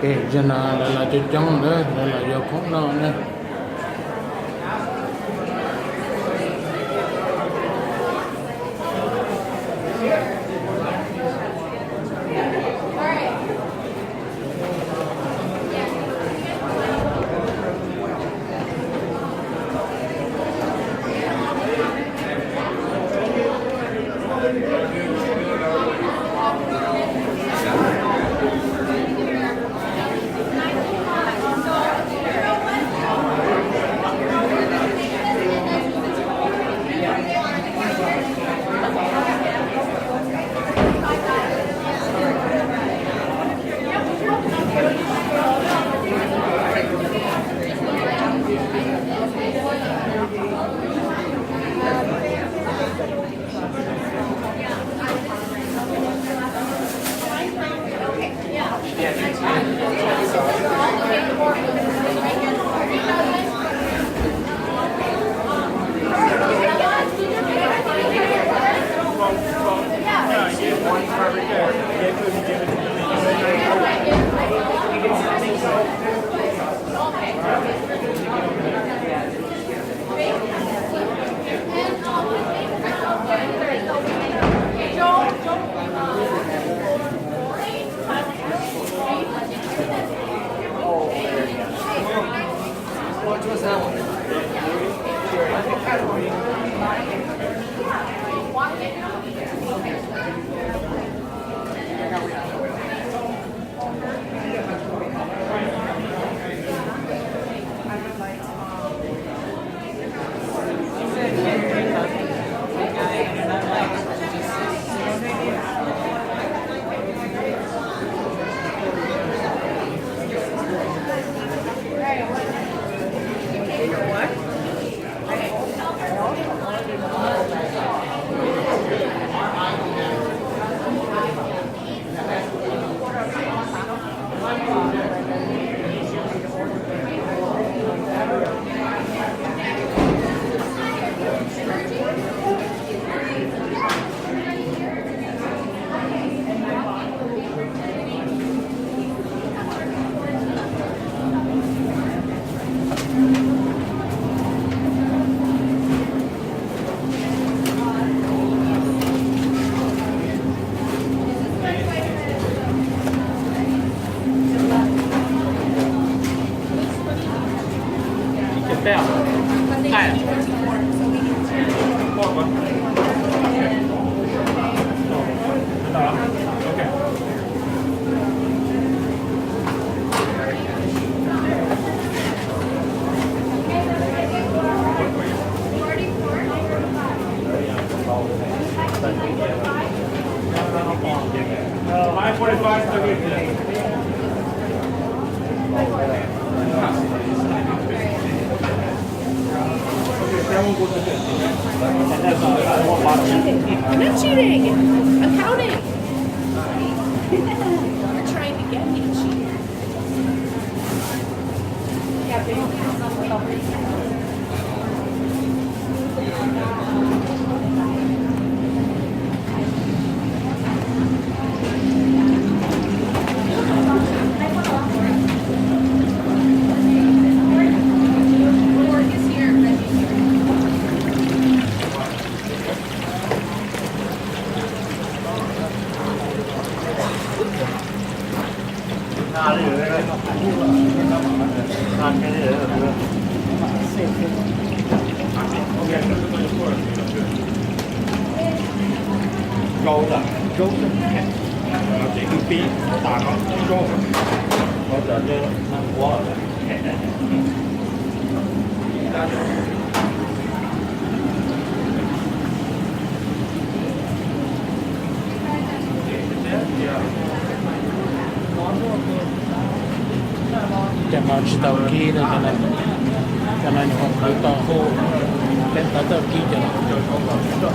Zaum no lawv los coob coob ntawd, lawv los yuav khoom noj na. I'm not cheating. I'm counting. You're trying to get me to cheat. Rau, rau, ces kwv tij tas no rau, rau tas ces ua. Cov no tsis tau kib no, cov no nyuam qhuav tau hu, peb tau tau kib cov no.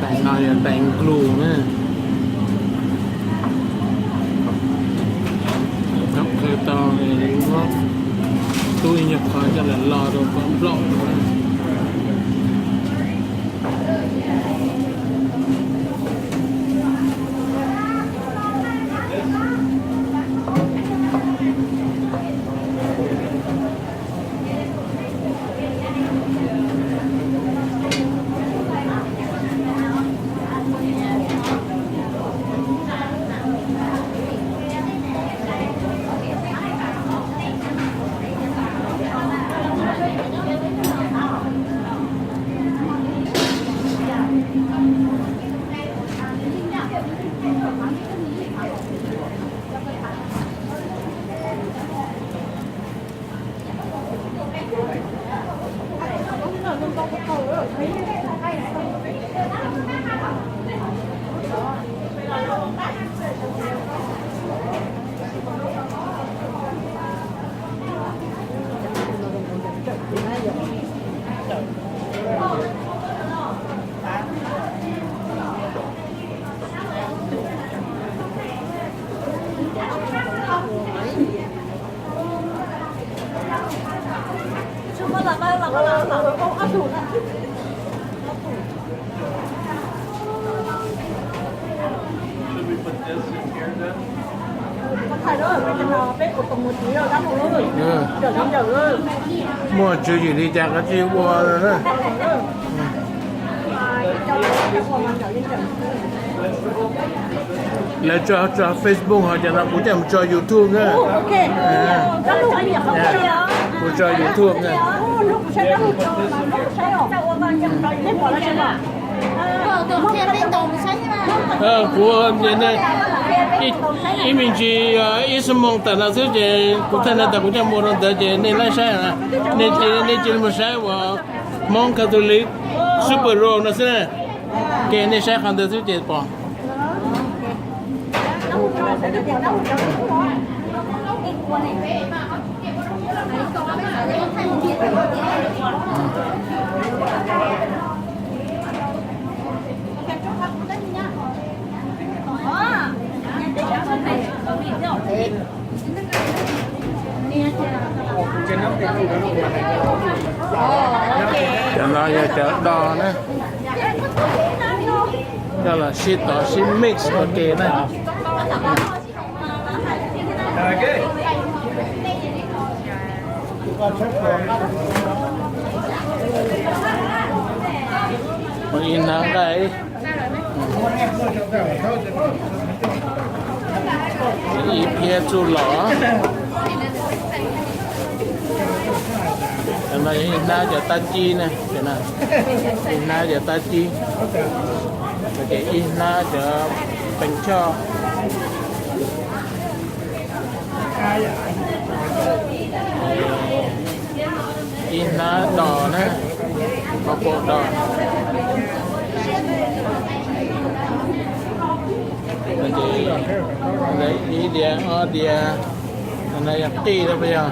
Tais no yog tais nklus na. Khawb tau, muab tub ib nyuag qho coj los lo rau kom nplooj. Muaj tswv yim li cas koj tsis ua na. Lawv tso, tso Facebook ho cov no kuv coj mus tso YouTube na. Kuv tso YouTube na. Kuv ib me ntsis ib xuab moos tawm no xwb ces kuv thaij no tas kuv coj mus rau ntawd ces nej laib saib. Nej cia li mus saib uas Hmoob Catholic Super Bowl no xwb na. Ces nej saib qhov ntawd xwb ces pom. Cov no yog cov do na, coj los sib tov sib mix ua ke na. Ib hnab nqaij, ib phiab txuj lom. Cov no yog ib hnab cov tab cib na, ib hnab cov tab cib. Ces ib hnab cov pees choj, ib hnab dos na, ob puas dos. Ces ib diav ob diav, no yog qij na puas yog?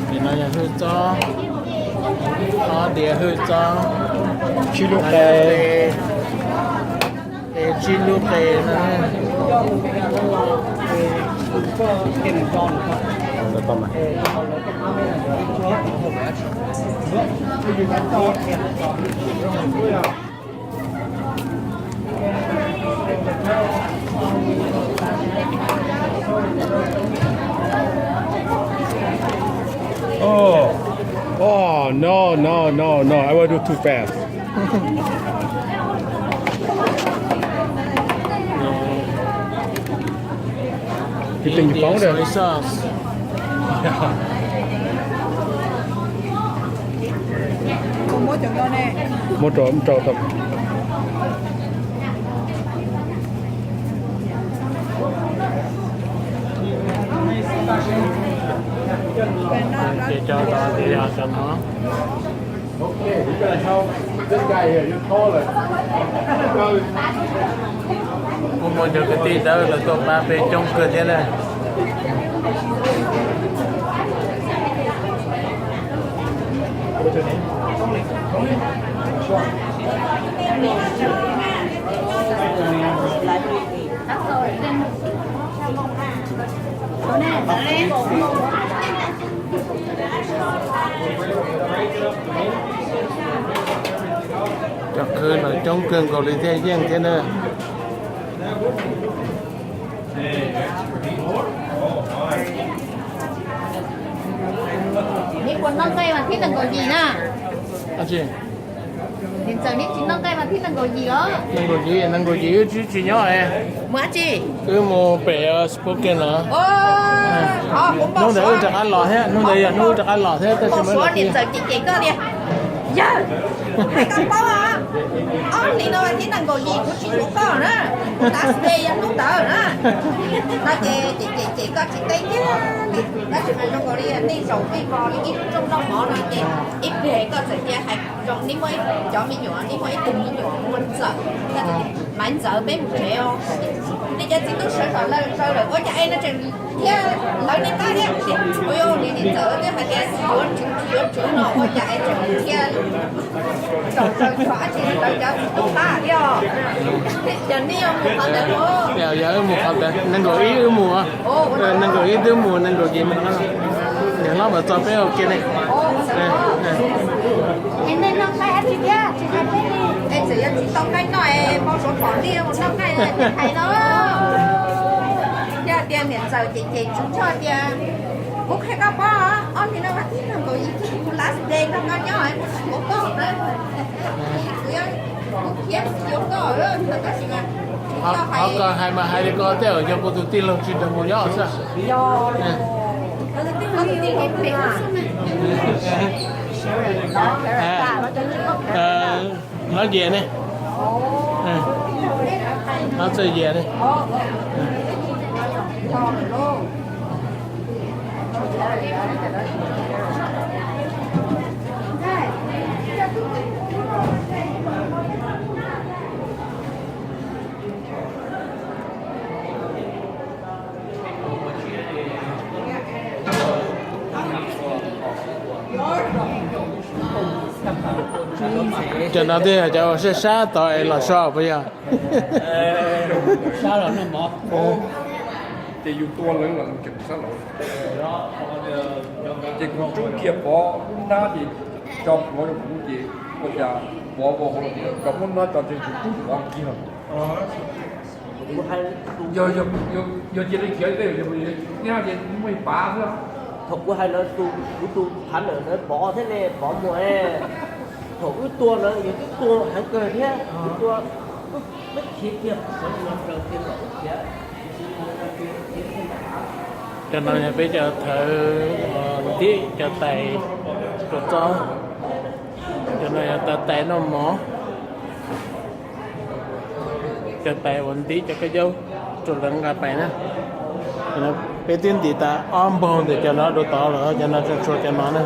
Ces no yog hwj txob, ob diav hwj txob, tsib lub qe, es tsib lub qe no. Oh, oh, no, no, no, no. I will do too fast. Ib diav soy sauce. Muab rau, rau tau. Ces cov no ces yog cov no. Kuv muaj cov kwv tij dawb lawv tuaj pab peb coob kawg thiab na. Cov khwv no coob kawg nkaus li thiaj yeej thiab na. Neb puas noj nqaij vas thib nees nkaum yim na? Niam ntxawm neb tsis noj nqaij vas thib nees nkaum yim los? Nees nkaum yim, nees nkaum yim wb tsis nyob. Mus dab tsi? Wb mus pem Spokane los. Hnub ntawd wb rov qab los thiab, hnub ntawd yog hnub wb rov qab los thiab tab sis Suav niam ntxawm cem cem koj tias, yawg, hais koj paub os, ob hlis no vas thib nees nkaum yim kuv tsis yuav koj na, kuv last day yog hnub ntawd na. No ces cem cem cem koj tsis teb kiag li, tab sis mas zoo nkaus li nej zaum peb vos li ib rooj noj mov no ces ib pliag koj txawm cia hais zoo, neb muaj cov me nyuam, neb muaj ib tug me nyuam hu ua Ntxawm, Maiv Ntxawm, peb mus tsev os. Nej cov txiv tub sawv saum lawm, sawv lawm ua cas es no tseem thiab lawv nej qab thiab. Ua niam niam Ntxawm twb hais tias yuav tswv yuav tswv no ua cas es tseem thiab zaum sawv txog dab tsi lawv cov txiv tub qab thiab os. Yog nej yuav mus qhov ntawd los? Yog wb mus qhov ntawd, nees nkaum ib wb mus, nees nkaum ib twb mus, nees nkaum yim mus. Niam hlob mam txog peb ua ke ne. Es nej noj nqaij dab tsi thiab tsis hais peb li? Es txawm yog tsis tau nqaij noj es npau suav pom nej mus noj nqaij hais no. Yog tias niam Ntxawm cem cem Tswv Tshoj tias, kuv qhia koj paub, ob hlis no vas thib nees nkaum yim kuv last day nrog koj nyob, kuv tsis yuav koj na. Kuv yuav, kuv khiav kuv tsis yuav koj, tab sis mas Qhov koj hais mas hais li ko thiab, yog kuv tus tij laug tsis nrog kuv nyob xwb. Hlob Yias ne, hlob Txawj Yias ne. Cov no twb yog cov uas sab sab tod es los so puas yog? Ces yus tua lawv los tseem sab laud. Ces kuv rub kiag Pov lub hnab ces tso plhuav rau kuv ces ua cas Pov vau hauv los, tso muab hnab tso ces kuv rub Pov kiag. Yog cia li khiav tej, yog hnab ces muaj ib pav xwb. Thaum kuv hais ntawd, kuv tus phav ntawm ntawd Pov thiab ne, Pov Muas, thaum wb tua ntawd yog twb tua heev kawg thiab, wb tua, wb khiav kiag sawv los raws kiag kom wb khiav. Cov no yog peb cov thawv Ntib cov tais, cov txob, cov no yog cov tais noj mov, cov tais uas ntib cov kab yaub rau lawv nqa pais na. Peb twb ntim tas ob npaug ntawm cov no rau tod lawm, cov no tseem tshuav cov no na.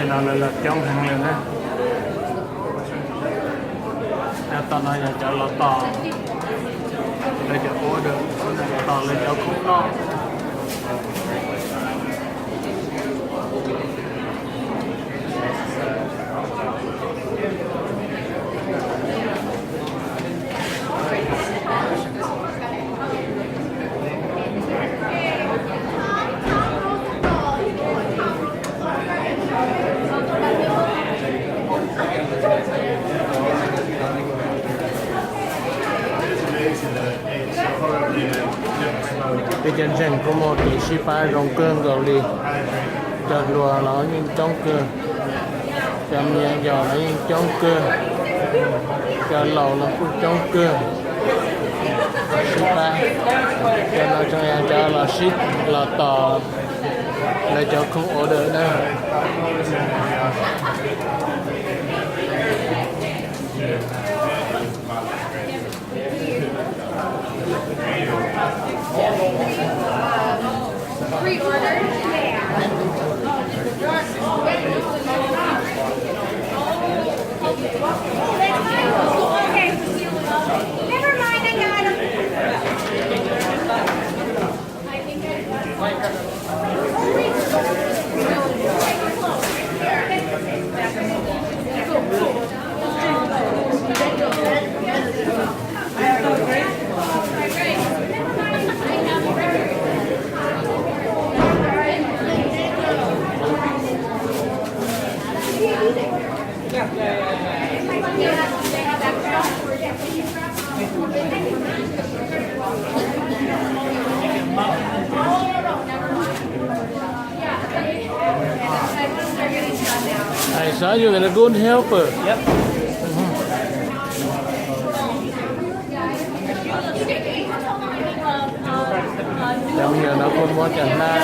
Ntawm no lawv los coob heev li na. Tom no yog cov los tos lawv cov order, tos lawv cov khoom noj. Peb cov ntseeg kuj muaj kev sib pab zoo kawg nkaus li. Cov hluas los yeej coob kawg, cov me nyuam yaus los yeej coob kawg, cov laus los kuj coob kawg. Sib pab, cov no tseem yog cov los sib los tos lawv cov khoom order na. I saw you in a good helper. Cov me nyuam no kuj muab cov hnab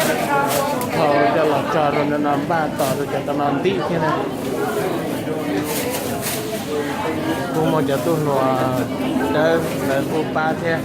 thau coj los tso rau no, npaj tos rau cov no ntib thiab na. Kuj muaj cov tub hluas dawb lawv kuj pab thiab.